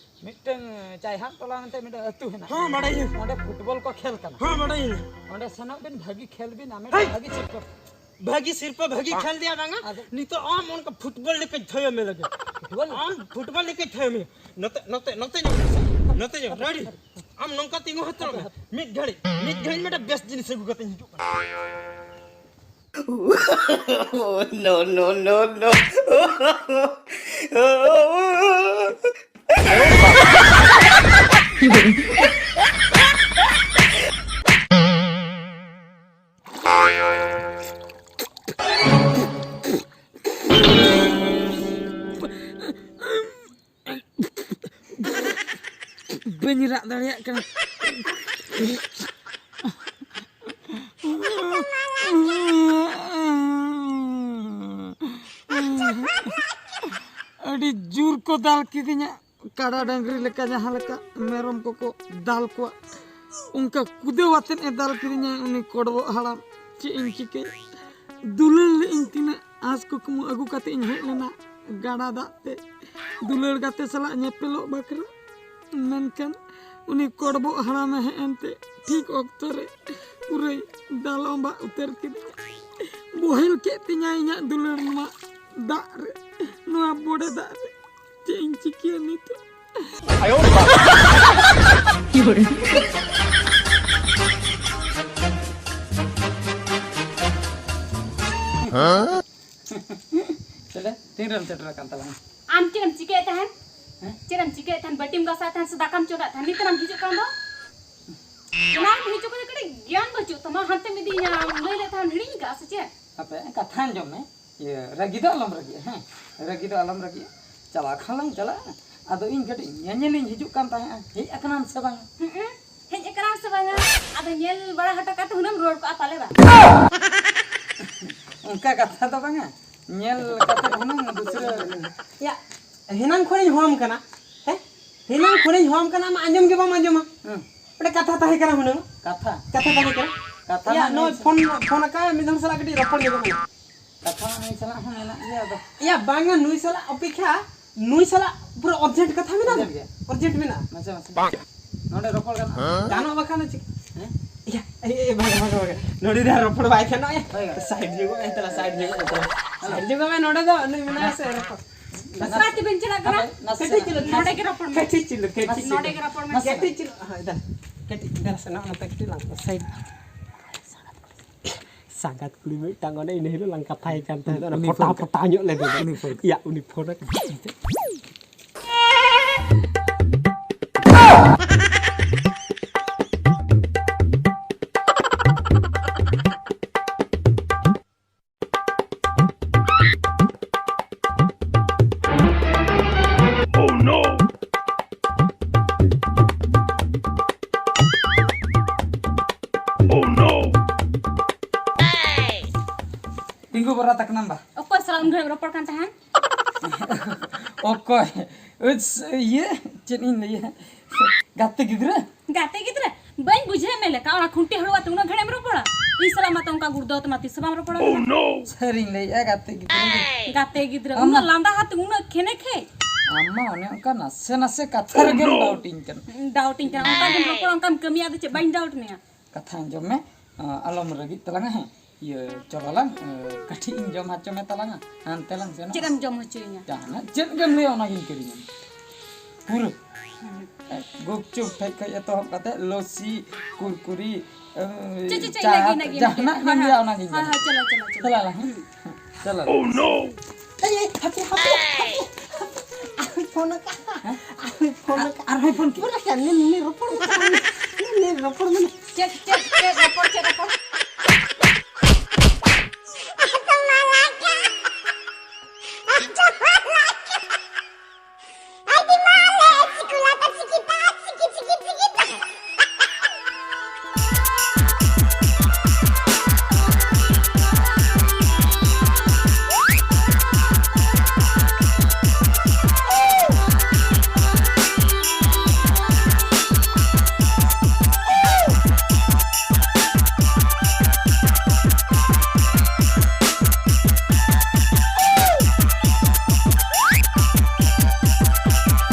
ᱢᱤᱫᱴᱟᱝ ᱪᱟᱭᱦᱟᱱ ᱴᱚᱞᱟ ᱢᱮᱱᱛᱮ ᱢᱤᱫᱴᱟᱝ ᱟᱹᱛᱩ ᱦᱮᱱᱟᱜᱼᱟ᱾ ᱦᱚᱸ, ᱵᱟᱲᱟᱭᱟᱹᱧ᱾ ᱚᱸᱰᱮ ᱯᱷᱩᱴᱵᱚᱞ ᱠᱚ ᱠᱷᱮᱞ ᱠᱟᱱᱟ᱾ ᱦᱚᱸ, ᱵᱟᱲᱟᱭᱟᱹᱧ᱾ ᱚᱸᱰᱮ ᱥᱮᱱᱚᱜ ᱵᱤᱱ, ᱵᱷᱟᱹᱜᱤ ᱠᱷᱮᱞ ᱵᱤᱱ, ᱟᱢᱮ ᱦᱮᱭ! ᱵᱷᱟᱹᱜᱤ ᱥᱤᱨᱯᱟᱹ᱾ ᱵᱷᱟᱹᱜᱤ ᱥᱤᱨᱯᱟᱹ, ᱵᱷᱟᱹᱜᱤ ᱠᱷᱮᱞ ᱫᱤᱭᱟ ᱵᱟᱝᱟ? ᱟᱫᱚ ᱱᱤᱛᱚᱜ ᱟᱢ ᱚᱱᱠᱟ ᱯᱷᱩᱴᱵᱚᱞ ᱞᱮᱠᱟᱧ ᱛᱷᱟᱭᱚ ᱢᱮ ᱞᱟᱹᱜᱤᱫ᱾ ᱯᱷᱩᱴᱵᱚᱞ? ᱟᱢ ᱯᱷᱩᱴᱵᱚᱞ ᱞᱮᱠᱟᱧ ᱛᱷᱟᱭᱚ ᱢᱮ᱾ ᱱᱚᱛᱮ, ᱱᱚᱛᱮ, ᱱᱚᱛᱮ ᱧᱚᱜ, ᱱᱚᱛᱮ ᱧᱚᱜ, ᱨᱟᱹᱰᱤ᱾ ᱟᱢ ᱱᱚᱝᱠᱟ ᱛᱤᱸᱜᱩ ᱦᱟᱛᱟᱲᱚᱜ ᱢᱮ᱾ ᱢᱤᱫ ᱜᱷᱟᱹᱲᱤᱡ, ᱢᱤᱫ ᱜᱷᱟᱹᱲᱤᱡ ᱢᱤᱫᱴᱟᱝ ᱵᱮᱥ ᱡᱤᱱᱤᱥ ᱟᱹᱜᱩ ᱠᱟᱛᱮᱧ ᱦᱤᱡᱩᱜ ᱠᱟᱱᱟ᱾ No, no, no, no. ᱵᱟᱹᱧ ᱨᱟᱜ ᱫᱟᱲᱮᱭᱟᱜ ᱠᱟᱱᱟ᱾ ᱟᱹᱰᱤ ᱡᱳᱨ ᱠᱚ ᱫᱟᱞ ᱠᱤᱫᱤᱧᱟ, ᱠᱟᱰᱟ ᱰᱟᱹᱝᱨᱤ ᱞᱮᱠᱟ ᱡᱟᱦᱟᱸ ᱞᱮᱠᱟ ᱢᱮᱨᱚᱢ ᱠᱚᱠᱚ ᱫᱟᱞ ᱠᱚᱣᱟ, ᱚᱱᱠᱟ ᱠᱩᱫᱟᱹᱣ ᱟᱛᱮᱫ ᱮ ᱫᱟᱞ ᱠᱤᱫᱤᱧᱟ ᱩᱱᱤ ᱠᱚᱰᱵᱚᱜ ᱦᱟᱲᱟᱢ᱾ ᱪᱮᱫ ᱤᱧ ᱪᱤᱠᱟᱹᱭᱟ? ᱫᱩᱞᱟᱹᱲ ᱞᱮᱫ ᱤᱧ ᱛᱤᱱᱟᱹᱜ ᱟᱸᱥ ᱠᱩᱠᱢᱩ ᱟᱹᱜᱩ ᱠᱟᱛᱮ ᱤᱧ ᱦᱮᱡ ᱞᱮᱱᱟ ᱜᱟᱰᱟ ᱫᱟᱜ ᱛᱮ ᱫᱩᱞᱟᱹᱲ ᱜᱟᱛᱮ ᱥᱟᱞᱟᱜ ᱧᱮᱯᱮᱞᱚᱜ ᱵᱟᱠᱷᱨᱟ, ᱢᱮᱱᱠᱷᱟᱱ ᱩᱱᱤ ᱠᱚᱰᱵᱚᱜ ᱦᱟᱲᱟᱢᱮ ᱦᱮᱡ ᱮᱱᱛᱮ ᱴᱷᱤᱠ ᱚᱠᱛᱚ ᱨᱮ ᱯᱩᱨᱟᱹᱭ ᱫᱟᱞ ᱚᱸᱵᱟᱜ ᱩᱛᱟᱹᱨ ᱠᱤᱫᱤᱧᱟ᱾ ᱵᱚᱦᱮᱞ ᱠᱮᱫ ᱛᱤᱧᱟᱭ ᱤᱧᱟᱹᱜ ᱫᱩᱞᱟᱹᱲ ᱱᱚᱣᱟ ᱫᱟᱜ ᱨᱮ, ᱱᱚᱣᱟ ᱵᱚᱰᱮ ᱫᱟᱜ ᱨᱮ᱾ ᱪᱮᱫ ᱤᱧ ᱪᱤᱠᱟᱹᱭᱟ ᱱᱤᱛᱚᱜ? ᱪᱮᱞᱮ, ᱛᱤᱱ ᱨᱮᱢ ᱥᱮᱴᱮᱨ ᱟᱠᱟᱱ ᱛᱟᱞᱟᱝᱟ? ᱟᱢ ᱪᱮᱫ ᱮᱢ ᱪᱤᱠᱟᱹᱭᱮᱫ ᱛᱟᱦᱮᱱ? ᱦᱮᱸ? ᱪᱮᱫ ᱮᱢ ᱪᱤᱠᱟᱹᱭᱮᱫ ᱛᱟᱦᱮᱱ? ᱵᱟᱹᱴᱤᱢ ᱜᱟᱥᱟᱣᱮᱫ ᱛᱟᱦᱮᱱ ᱥᱮ ᱫᱟᱠᱟᱢ ᱪᱚᱸᱫᱟᱭᱮᱫ ᱛᱟᱦᱮᱱ? ᱱᱤᱛᱚᱜ ᱮᱢ ᱦᱤᱡᱩᱜ ᱠᱟᱱ ᱫᱚ? ᱚᱱᱟ ᱦᱤᱡᱩᱜ ᱠᱟᱛᱮ ᱠᱟᱹᱴᱤᱡ ᱜᱮᱭᱟᱱ ᱵᱟᱹᱪᱩᱜ ᱛᱟᱢᱟ, ᱦᱟᱱᱛᱮᱢ ᱤᱫᱤᱭᱤᱧᱟ, ᱞᱟᱹᱭ ᱞᱮᱫ ᱛᱟᱦᱮᱱ, ᱦᱤᱲᱤᱧ ᱠᱟᱜᱼᱟ ᱥᱮ ᱪᱮᱫ? ᱦᱟᱯᱮ, ᱠᱟᱛᱷᱟ ᱟᱸᱡᱚᱢ ᱢᱮ᱾ ᱤᱭᱟᱹ, ᱨᱟᱹᱜᱤ ᱫᱚ ᱟᱞᱚᱢ ᱨᱟᱹᱜᱤᱜᱼᱟ, ᱦᱮᱸ? ᱨᱟᱹᱜᱤ ᱫᱚ ᱟᱞᱚᱢ ᱨᱟᱹᱜᱤᱜᱼᱟ᱾ ᱪᱟᱞᱟᱜ ᱠᱷᱟᱱ ᱞᱟᱝ ᱪᱟᱞᱟᱜᱼᱟ᱾ ᱟᱫᱚ ᱤᱧ ᱠᱟᱹᱴᱤᱡ ᱧᱮᱧᱮᱞᱤᱧ ᱦᱤᱡᱩᱜ ᱠᱟᱱ ᱛᱟᱦᱮᱸᱜᱼᱟ, ᱦᱮᱡ ᱟᱠᱟᱱᱟᱢ ᱥᱮ ᱵᱟᱝᱟ? ᱦᱩᱸ, ᱦᱮᱡ ᱟᱠᱟᱱᱟᱢ ᱥᱮ ᱵᱟᱝᱟ? ᱟᱫᱚ ᱧᱮᱞ ᱵᱟᱲᱟ ᱦᱚᱴᱚ ᱠᱟᱛᱮ ᱦᱩᱱᱟᱹᱝ ᱨᱩᱣᱟᱹᱲ ᱠᱚᱜᱼᱟ ᱯᱟᱞᱮ ᱵᱟᱝ? ᱚᱱᱠᱟ ᱠᱟᱛᱷᱟ ᱫᱚ ᱵᱟᱝᱟ, ᱧᱮᱞ ᱠᱟᱛᱮ ᱦᱩᱱᱟᱹᱝ ᱫᱩᱥᱨᱟᱹ᱾ ᱭᱟ, ᱦᱮᱱᱟᱝ ᱠᱷᱚᱱᱤᱧ ᱦᱚᱦᱚᱢ ᱠᱟᱱᱟ, ᱦᱮᱸ? ᱦᱮᱱᱟᱝ ᱠᱷᱚᱱᱤᱧ ᱦᱚᱦᱚᱢ ᱠᱟᱱᱟ, ᱟᱢ ᱟᱸᱡᱚᱢ ᱜᱮ ᱵᱟᱢ ᱟᱸᱡᱚᱢᱟ᱾ ᱦᱮᱸ᱾ ᱢᱤᱫᱴᱮᱱ ᱠᱟᱛᱷᱟ ᱛᱟᱦᱮᱸ ᱠᱟᱱᱟ ᱦᱩᱱᱟᱹᱝ᱾ ᱠᱟᱛᱷᱟ? ᱠᱟᱛᱷᱟ ᱛᱟᱦᱮᱸ ᱠᱟᱱᱟ᱾ ᱠᱟᱛᱷᱟ ᱭᱟ, ᱢᱟ ᱱᱚᱜᱼᱚᱭ ᱱᱩᱭ ᱯᱷᱳᱱ, ᱯᱷᱳᱱ ᱟᱠᱟᱫ ᱢᱤᱫ ᱫᱷᱟᱣ ᱥᱟᱞᱟᱜ ᱠᱟᱹᱴᱤᱡ ᱨᱚᱯᱚᱲ ᱧᱚᱜᱚᱜ ᱢᱮ᱾ ᱠᱟᱛᱷᱟ ᱢᱟ ᱱᱩᱭ ᱥᱟᱞᱟᱜ ᱦᱚᱸ ᱢᱮᱱᱟᱜ ᱜᱮᱭᱟ, ᱟᱫᱚ ᱭᱟ, ᱵᱟᱝᱟ, ᱱᱩᱭ ᱥᱟᱞᱟᱜ ᱚᱯᱮᱠᱷᱟ ᱱᱩᱭ ᱥᱟᱞᱟᱜ ᱯᱩᱨᱟᱹ ᱚᱨᱡᱮᱱᱴ ᱠᱟᱛᱷᱟ ᱢᱮᱱᱟᱜᱼᱟ᱾ ᱚᱨᱡᱮᱱᱴ ᱜᱮ᱾ ᱢᱟᱥᱮ, ᱢᱟᱥᱮ᱾ ᱱᱚᱰᱮ ᱨᱚᱯᱚᱲ ᱜᱟᱱᱚᱜᱼᱟ? ᱜᱟᱱᱚᱜ ᱵᱟᱠᱷᱟᱱ ᱫᱚ ᱪᱮᱫ? ᱦᱮᱸ? ᱮᱭᱟ, ᱮᱭ, ᱮᱭ, ᱵᱟᱝ, ᱵᱟᱝ, ᱵᱟᱝ᱾ ᱱᱚᱰᱮ ᱫᱚ ᱨᱚᱯᱚᱲ ᱵᱟᱭ ᱜᱟᱱᱚᱜᱼᱟ᱾ ᱦᱳᱭ, ᱜᱟᱱᱚᱜᱼᱟ᱾ ᱥᱟᱭᱤᱰ ᱧᱚᱜᱚᱜ ᱢᱮ, ᱛᱟᱦᱞᱮ ᱥᱟᱭᱤᱰ ᱧᱚᱜᱚᱜ ᱢᱮ, ᱛᱟᱦᱞᱮ᱾ ᱥᱟᱭᱤᱰ ᱧᱚᱜᱚᱜ ᱢᱮ, ᱱᱚᱰᱮ ᱫᱚ ᱩᱱᱤ ᱢᱮᱱᱟᱭᱟ ᱥᱮ, ᱨᱚᱯᱚᱲ᱾ ᱱᱟᱥᱮ, ᱚᱠᱟ ᱛᱮᱵᱮᱱ ᱪᱟᱞᱟᱜ ᱠᱟᱱᱟ? ᱱᱟᱥᱮ, ᱠᱟᱹᱴᱤᱡ ᱪᱩᱞᱩᱝ, ᱱᱚᱰᱮ ᱜᱮ ᱨᱚᱯᱚᱲ ᱢᱮ᱾ ᱠᱟᱹᱴᱤᱡ ᱪᱩᱞᱩᱝ, ᱠᱟᱹᱴᱤᱡ ᱱᱟᱥᱮ, ᱪᱩᱞᱩᱝ᱾ ᱱᱟᱥᱮ᱾ ᱠᱟᱹᱴᱤᱡ ᱪᱩᱞᱩᱝ, ᱦᱳᱭ, ᱫᱟ᱾ ᱠᱟᱹᱴᱤᱡ, ᱫᱟ, ᱥᱮ ᱱᱚᱜᱼᱚ ᱱᱚᱛᱮ ᱠᱟᱹᱴᱤᱡ ᱞᱟᱝ ᱥᱟᱭᱤᱰ᱾ ᱥᱟᱸᱜᱟᱛ ᱠᱩᱲᱤ ᱢᱤᱫᱴᱟᱝ ᱚᱸᱰᱮ ᱤᱱᱟᱹ ᱦᱤᱞᱳᱜ ᱞᱟᱝ ᱠᱟᱛᱷᱟᱭ ᱠᱟᱱ ᱛᱟᱦᱮᱸᱫ, ᱚᱱᱟ ᱩᱱᱤ ᱯᱷᱳᱴᱳ, ᱯᱷᱳᱴᱳ᱾ ᱯᱷᱳᱴᱳ ᱧᱚᱜ ᱞᱮᱫᱮ ᱫᱚ᱾ ᱩᱱᱤ ᱯᱷᱳᱴᱳ᱾ ᱭᱟ, ᱩᱱᱤ photo. Oh no! Oh no! ᱛᱤᱸᱜᱩ ᱵᱚᱨᱟ ᱛᱟᱠᱱᱟᱢ ᱵᱟ᱾ ᱚᱠᱚᱭ ᱥᱟᱞᱟᱜ ᱩᱱ ᱜᱷᱟᱹᱲᱤᱡ ᱮᱢ ᱨᱚᱯᱚᱲ ᱠᱟᱱ ᱛᱟᱦᱮᱸᱱ? ᱚᱠᱚᱭ? ᱩᱪ, ᱤᱭᱟᱹ, ᱪᱮᱫ ᱤᱧ ᱞᱟᱹᱭᱟ? ᱜᱟᱛᱮ ᱜᱤᱫᱽᱨᱟᱹ? ᱜᱟᱛᱮ ᱜᱤᱫᱽᱨᱟᱹ? ᱵᱟᱹᱧ ᱵᱩᱡᱷᱟᱹᱣ ᱢᱮ ᱞᱮᱠᱟ, ᱚᱱᱟ ᱠᱷᱩᱱᱴᱤ ᱦᱟᱹᱲᱩᱣᱟᱜ ᱛᱮ ᱩᱱᱟᱹᱜ ᱜᱷᱟᱹᱲᱤᱡ ᱮᱢ ᱨᱚᱯᱚᱲᱟ? ᱤᱧ ᱥᱟᱞᱟᱜ ᱢᱟ ᱛᱚ ᱚᱱᱠᱟ ᱜᱩᱲᱫᱟᱹᱣ ᱛᱮᱢᱟ ᱛᱤᱥ ᱦᱚᱸ ᱵᱟᱢ ᱨᱚᱯᱚᱲᱟ᱾ ᱥᱟᱹᱨᱤᱧ ᱞᱟᱹᱭᱮᱫᱼᱟ, ᱜᱟᱛᱮ ᱜᱤᱫᱽᱨᱟᱹ ᱜᱮ᱾ ᱜᱟᱛᱮ ᱜᱤᱫᱽᱨᱟᱹ, ᱟᱢ ᱩᱱᱟᱹᱜ ᱞᱟᱸᱫᱟ ᱦᱟᱛ, ᱩᱱᱟᱹᱜ ᱠᱷᱮᱱᱮ ᱠᱷᱮᱡ᱾ ᱟᱢ ᱢᱟ ᱚᱱᱮ ᱚᱱᱠᱟ ᱱᱟᱥᱮ ᱱᱟᱥᱮ ᱠᱟᱛᱷᱟ ᱨᱮᱜᱮᱢ ᱰᱟᱣᱩᱴᱤᱧ ᱠᱟᱱᱟ᱾ ᱰᱟᱣᱩᱴᱤᱧ ᱠᱟᱱᱟ, ᱚᱱᱠᱟ ᱜᱮᱢ ᱨᱚᱯᱚᱲᱟ, ᱚᱱᱠᱟᱢ ᱠᱟᱹᱢᱤᱭᱟ, ᱟᱫᱚ ᱪᱮᱫ ᱵᱟᱹᱧ ᱰᱟᱣᱩᱴ ᱢᱮᱭᱟ? ᱠᱟᱛᱷᱟ ᱟᱸᱡᱚᱢ ᱢᱮ, ᱟᱞᱚᱢ ᱨᱟᱹᱜᱤᱜ ᱛᱟᱞᱟᱝᱟ, ᱦᱮᱸ᱾ ᱤᱭᱟᱹ, ᱪᱚᱞᱚ ᱞᱟᱝ, ᱮ, ᱠᱟᱹᱴᱤᱡ ᱤᱧ ᱡᱚᱢ ᱦᱚᱪᱚ ᱢᱮ ᱛᱟᱞᱟᱝᱟ, ᱦᱟᱱᱛᱮ ᱞᱟᱝ ᱥᱮᱱᱚᱜᱼᱟ᱾ ᱪᱮᱫ ᱮᱢ ᱡᱚᱢ ᱦᱚᱪᱚᱭᱤᱧᱟ? ᱡᱟᱦᱟᱱᱟᱜ, ᱪᱮᱫ ᱜᱮᱢ ᱞᱟᱹᱭᱟ ᱚᱱᱟᱜᱤᱧ ᱠᱤᱨᱤᱧᱟ᱾ ᱯᱩᱨᱟᱹ᱾ ᱦᱩᱸ᱾ ᱮ, ᱜᱩᱯᱪᱩᱯ ᱴᱷᱮᱡ ᱠᱷᱚᱡ ᱮᱛᱚᱦᱚᱵ ᱠᱟᱛᱮ ᱞᱚᱥᱤ, ᱠᱩᱨᱠᱩᱨᱤ, ᱮ, ᱪᱮᱫ, ᱪᱮᱫ, ᱪᱮᱫ, ᱪᱟ, ᱤᱱᱟᱹᱜᱤ, ᱤᱱᱟᱹᱜᱤ, ᱤᱱᱟᱹᱜᱤ᱾ ᱡᱟᱦᱟᱱᱟᱜ ᱜᱮᱢ ᱦᱳᱭ, ᱞᱟᱹᱭᱟ ᱦᱳᱭ᱾ ᱚᱱᱟᱜᱤᱧ ᱦᱳᱭ, ᱡᱚᱢᱟ᱾ ᱦᱳᱭ, ᱪᱚᱞᱚ, ᱪᱚᱞᱚ, ᱪᱚᱞᱚ᱾ ᱪᱟᱞᱟᱜ ᱟᱞᱟᱝ, ᱦᱮᱸ? ᱦᱩᱸ᱾ ᱪᱟᱞᱟᱜ ᱟᱞᱟᱝ᱾ Oh no! ᱦᱟᱯᱮ, ᱦᱟᱯᱮ, ᱦᱟᱯᱮ᱾ ᱟᱨᱦᱚᱸᱭ ᱯᱷᱳᱱ ᱟᱠᱟᱫ᱾ ᱦᱮᱸ? ᱟᱨᱦᱚᱸᱭ ᱯᱷᱳᱱ ᱟᱨ-, ᱟᱠᱟᱫ᱾ ᱟᱨᱦᱚᱸᱭ ᱯᱷᱳᱱ ᱠᱮᱫ? ᱯᱩᱨᱟᱹ ᱠᱷᱟᱱ ᱱᱩᱭ, ᱱᱩᱭ ᱨᱚᱯᱚᱲ ᱢᱮ, ᱱᱩᱭ, ᱱᱩᱭ ᱨᱚᱯᱚᱲ ᱢᱮ᱾ ᱪᱮᱫ, ᱪᱮᱫ, ᱪᱮᱫ ᱨᱚᱯᱚᱲ, ᱪᱮᱫ ᱨᱚᱯᱚᱲ?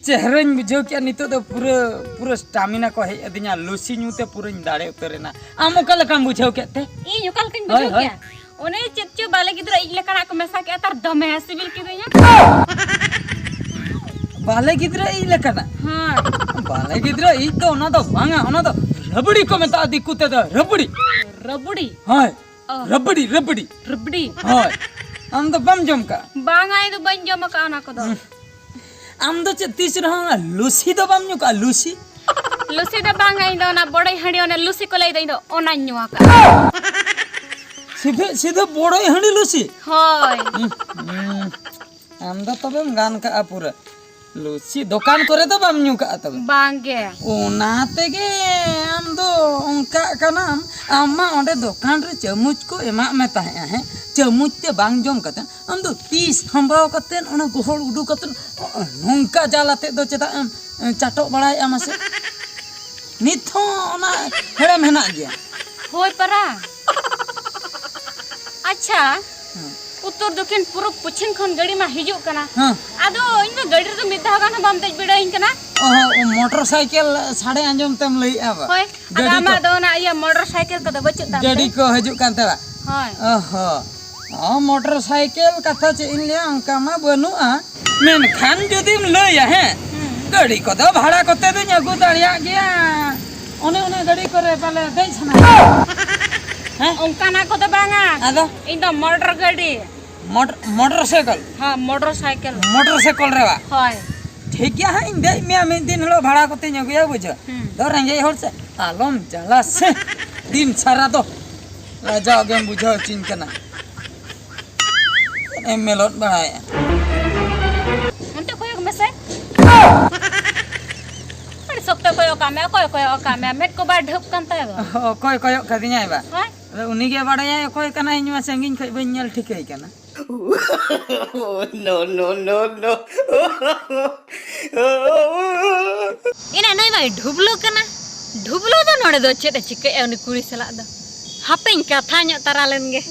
ᱪᱮᱦᱨᱟᱧ ᱵᱩᱡᱷᱟᱹᱣ ᱠᱮᱫᱼᱟ, ᱱᱤᱛᱚᱜ ᱫᱚ ᱯᱩᱨᱟᱹ, ᱯᱩᱨᱟᱹ ᱥᱴᱟᱢᱤᱱᱟ ᱠᱚ ᱦᱮᱡ ᱟᱹᱫᱤᱧᱟ, ᱞᱩᱥᱤ ᱧᱩ ᱛᱮ ᱯᱩᱨᱟᱹᱧ ᱫᱟᱲᱮ ᱩᱛᱟᱹᱨ ᱮᱱᱟ᱾ ᱟᱢ ᱚᱠᱟ ᱞᱮᱠᱟᱢ ᱵᱩᱡᱷᱟᱹᱣ ᱠᱮᱫ ᱛᱮ? ᱤᱧ ᱚᱠᱟ ᱞᱮᱠᱟᱧ ᱦᱳᱭ, ᱵᱩᱡᱷᱟᱹᱣ ᱦᱳᱭ᱾ ᱠᱮᱫᱼᱟ? ᱚᱱᱮ ᱪᱮᱫ ᱪᱚ ᱵᱟᱞᱮ ᱜᱤᱫᱽᱨᱟᱹ ᱤᱡ ᱞᱮᱠᱟᱱᱟᱜ ᱠᱚ ᱢᱮᱥᱟ ᱠᱮᱫᱼᱟ, ᱛᱟᱨ ᱫᱚᱢᱮ ᱥᱤᱵᱤᱞ ᱠᱤᱫᱤᱧᱟ᱾ ᱵᱟᱞᱮ ᱜᱤᱫᱽᱨᱟᱹ ᱤᱡ ᱞᱮᱠᱟᱱᱟᱜ? ᱦᱳᱭ᱾ ᱵᱟᱞᱮ ᱜᱤᱫᱽᱨᱟᱹ ᱤᱡ ᱫᱚ ᱚᱱᱟ ᱫᱚ ᱵᱟᱝᱟ, ᱚᱱᱟ ᱫᱚ ᱨᱟᱵᱲᱤ ᱠᱚ ᱢᱮᱛᱟᱜᱼᱟ ᱫᱤᱠᱩ ᱛᱮᱫᱚ, ᱨᱟᱵᱲᱤ᱾ ᱨᱟᱵᱲᱤ? ᱦᱳᱭ᱾ ᱚ᱾ ᱨᱟᱵᱲᱤ, ᱨᱟᱵᱲᱤ᱾ ᱨᱟᱵᱲᱤ? ᱦᱳᱭ᱾ ᱟᱢ ᱫᱚ ᱵᱟᱢ ᱡᱚᱢ ᱠᱟᱜᱼᱟ? ᱵᱟᱝᱟ, ᱤᱧ ᱫᱚ ᱵᱟᱹᱧ ᱡᱚᱢ ᱟᱠᱟᱫᱼᱟ ᱚᱱᱟ ᱠᱚᱫᱚ᱾ ᱦᱩᱸ᱾ ᱟᱢ ᱫᱚ ᱪᱮᱫ ᱛᱤᱥ ᱨᱮᱦᱚᱸ ᱞᱩᱥᱤ ᱫᱚ ᱵᱟᱢ ᱧᱩ ᱠᱟᱜᱼᱟ? ᱞᱩᱥᱤ? ᱞᱩᱥᱤ ᱫᱚ ᱵᱟᱝᱟ, ᱤᱧ ᱫᱚ ᱚᱱᱟ ᱵᱚᱲᱚᱭ ᱦᱟᱺᱰᱤ, ᱚᱱᱮ ᱞᱩᱥᱤ ᱠᱚ ᱞᱟᱹᱭ ᱫᱚ, ᱤᱧ ᱫᱚ ᱚᱱᱟᱧ ᱧᱩ ᱟᱠᱟᱫᱼᱟ᱾ ᱥᱤᱫᱷᱟᱹ, ᱥᱤᱫᱷᱟᱹ ᱵᱚᱲᱚᱭ ᱦᱟᱺᱰᱤ ᱞᱩᱥᱤ? ᱦᱳᱭ᱾ ᱦᱩᱸ, ᱦᱩᱸ᱾ ᱟᱢ ᱫᱚ ᱛᱚᱵᱮᱢ ᱜᱟᱱ ᱠᱟᱜᱼᱟ ᱯᱩᱨᱟᱹ᱾ ᱞᱩᱥᱤ ᱫᱚᱠᱟᱱ ᱠᱚᱨᱮ ᱫᱚ ᱵᱟᱢ ᱧᱩ ᱠᱟᱜᱼᱟ ᱛᱚᱵᱮ? ᱵᱟᱝᱜᱮ᱾ ᱚᱱᱟ ᱛᱮᱜᱮ ᱟᱢ ᱫᱚ ᱚᱱᱠᱟᱜ ᱠᱟᱱᱟᱢ᱾ ᱟᱢ ᱢᱟ ᱚᱸᱰᱮ ᱫᱚᱠᱟᱱ ᱨᱮ ᱪᱟᱹᱢᱩᱪ ᱠᱚ ᱮᱢᱟᱜ ᱢᱮ ᱛᱟᱦᱮᱸᱜᱼᱟ, ᱦᱮᱸ? ᱪᱟᱹᱢᱩᱪ ᱛᱮ ᱵᱟᱝ ᱡᱚᱢ ᱠᱟᱛᱮ ᱟᱢ ᱫᱚ ᱛᱤ ᱥᱟᱢᱵᱟᱣ ᱠᱟᱛᱮ, ᱚᱱᱟ ᱜᱚᱦᱚᱲ ᱩᱰᱩᱠ ᱠᱟᱛᱮ, ᱱᱚᱝᱠᱟ ᱡᱟᱞ ᱟᱛᱮ ᱫᱚ ᱪᱮᱫᱟᱜ ᱮᱢ, ᱮ, ᱪᱟᱴᱚᱜ ᱵᱟᱲᱟᱭᱮᱫᱼᱟ ᱢᱟᱥᱮ? ᱱᱤᱛ ᱦᱚᱸ ᱚᱱᱟ ᱦᱮᱲᱮᱢ ᱦᱮᱱᱟᱜ ᱜᱮᱭᱟ᱾ ᱦᱳᱭ ᱯᱟᱨᱟ᱾ ᱟᱪᱪᱷᱟ, ᱦᱮᱸ᱾ ᱩᱛᱛᱚᱨ ᱫᱚᱠᱷᱤᱱ ᱯᱩᱨᱩᱵ ᱯᱚᱪᱷᱤᱢ ᱠᱷᱚᱱ ᱜᱟᱹᱰᱤ ᱢᱟ ᱦᱤᱡᱩᱜ ᱠᱟᱱᱟ᱾ ᱦᱮᱸ᱾ ᱟᱫᱚ ᱤᱧ ᱫᱚ ᱜᱟᱹᱰᱤ ᱨᱮᱫᱚ ᱢᱤᱫ ᱫᱷᱟᱣ ᱜᱟᱱ ᱦᱚᱸ ᱵᱟᱢ ᱫᱮᱡ ᱵᱤᱰᱟᱹᱣᱤᱧ ᱠᱟᱱᱟ᱾ ᱚ, ᱢᱚᱴᱚᱨ ᱥᱟᱭᱠᱮᱞ ᱥᱟᱰᱮ ᱟᱸᱡᱚᱢ ᱛᱮᱢ ᱞᱟᱹᱭᱮᱫᱼᱟ ᱵᱟ? ᱦᱳᱭ, ᱟᱫᱚ ᱜᱟᱹᱰᱤ ᱟᱢᱟᱜ ᱠᱚ, ᱫᱚ ᱚᱱᱟ ᱤᱭᱟᱹ ᱢᱚᱴᱚᱨ ᱥᱟᱭᱠᱮᱞ ᱠᱚᱫᱚ ᱵᱟᱹᱪᱩᱜ ᱛᱟᱢ ᱜᱟᱹᱰᱤ ᱛᱮ? ᱠᱚ ᱦᱤᱡᱩᱜ ᱠᱟᱱ ᱛᱟᱢᱟ? ᱦᱳᱭ᱾ ᱚ ᱦᱚᱸ᱾ ᱚ, ᱢᱚᱴᱚᱨ ᱥᱟᱭᱠᱮᱞ ᱠᱟᱛᱷᱟ ᱪᱮᱫ ᱤᱧ ᱞᱟᱹᱭᱟ, ᱚᱱᱠᱟ ᱢᱟ ᱵᱟᱹᱱᱩᱜᱼᱟ᱾ ᱢᱮᱱᱠᱷᱟᱱ ᱡᱩᱫᱤᱢ ᱞᱟᱹᱭᱟ, ᱦᱮᱸ, ᱦᱩᱸ᱾ ᱜᱟᱹᱰᱤ ᱠᱚᱫᱚ ᱵᱷᱟᱲᱟ ᱠᱚᱛᱮ ᱫᱚᱧ ᱟᱹᱜᱩ ᱫᱟᱲᱮᱭᱟᱜ ᱜᱮᱭᱟ᱾ ᱚᱱᱮ ᱚᱱᱟ ᱜᱟᱹᱰᱤ ᱠᱚᱨᱮ ᱯᱟᱞᱮ ᱫᱮᱡ ᱥᱟᱱᱟ᱾ ᱦᱮᱸ? ᱚᱱᱠᱟᱱᱟᱜ ᱠᱚᱫᱚ ᱵᱟᱝᱟ᱾ ᱟᱫᱚ? ᱤᱧ ᱫᱚ ᱢᱚᱴᱚᱨ ᱜᱟᱹᱰᱤ᱾ ᱢᱚᱴ-, ᱢᱚᱴᱚᱨ ᱥᱟᱭᱠᱮᱞ? ᱦᱮᱸ, ᱢᱚᱴᱚᱨ ᱥᱟᱭᱠᱮᱞ᱾ ᱢᱚᱴᱚᱨ ᱥᱟᱭᱠᱮᱞ ᱨᱮ ᱵᱟ? ᱦᱳᱭ᱾ ᱴᱷᱤᱠ ᱜᱮᱭᱟ, ᱦᱟᱸᱜ ᱤᱧ ᱫᱮᱡ ᱢᱮᱭᱟ ᱢᱤᱫ ᱫᱤᱱ ᱦᱤᱞᱳᱜ, ᱵᱷᱟᱲᱟ ᱠᱚᱛᱮᱧ ᱟᱹᱜᱩᱭᱟ, ᱵᱩᱡᱷᱟᱹᱣ᱾ ᱦᱩᱸ᱾ ᱫᱚ ᱨᱮᱸᱜᱮᱡ ᱦᱚᱲ ᱥᱮ, ᱟᱞᱚᱢ ᱡᱟᱞᱟ ᱥᱮ᱾ ᱫᱤᱱ ᱥᱟᱨᱟ ᱫᱚ ᱞᱟᱡᱟᱣ ᱜᱮᱢ ᱵᱩᱡᱷᱟᱹᱣ ᱦᱚᱪᱚᱧ ᱠᱟᱱᱟ᱾ ᱪᱮᱫ ᱮᱢ ᱢᱮᱞᱚᱫ ᱵᱟᱲᱟᱭᱮᱫᱼᱟ? ᱚᱱᱛᱮ ᱠᱚᱭᱚᱜ ᱢᱮᱥᱮ᱾ ᱟᱹᱰᱤ ᱥᱚᱠᱛᱚ ᱠᱚᱭᱚᱜ ᱠᱟᱜ ᱢᱮ, ᱚᱠᱚᱭ ᱠᱚᱭᱚᱜ ᱠᱟᱜ ᱢᱮ? ᱢᱮᱫ ᱠᱚ ᱵᱟᱭ ᱰᱷᱟᱹᱯ ᱠᱟᱱ ᱛᱟᱭᱟ ᱵᱟ? ᱚᱠᱚᱭ ᱠᱚᱭᱚᱜ ᱠᱟᱫᱤᱧᱟᱭ ᱵᱟ? ᱦᱳᱭ᱾ ᱟᱫᱚ ᱩᱱᱤ ᱜᱮ ᱵᱟᱲᱟᱭᱟᱭ ᱚᱠᱚᱭ ᱠᱟᱱᱟᱭ, ᱤᱧ ᱢᱟ ᱥᱟᱺᱜᱤᱧ ᱠᱷᱚᱡ ᱵᱟᱹᱧ ᱧᱮᱞ ᱴᱷᱤᱠᱟᱹᱭ ᱠᱟᱱᱟ᱾ No, no, no, no. ᱮᱱᱟ ᱱᱩᱭ ᱢᱟᱭ ᱰᱷᱩᱵᱞᱩ ᱠᱟᱱᱟ᱾ ᱰᱷᱩᱵᱞᱩ ᱫᱚ ᱱᱚᱰᱮ ᱫᱚ ᱪᱮᱫ ᱮ ᱪᱤᱠᱟᱹᱭᱮᱫᱼᱟ ᱩᱱᱤ ᱠᱩᱲᱤ ᱥᱟᱞᱟᱜ ᱫᱚ? ᱦᱟᱯᱮᱧ ᱠᱟᱛᱷᱟ ᱧᱚᱜ ᱛᱟᱨᱟ ᱞᱮᱱ ᱜᱮ᱾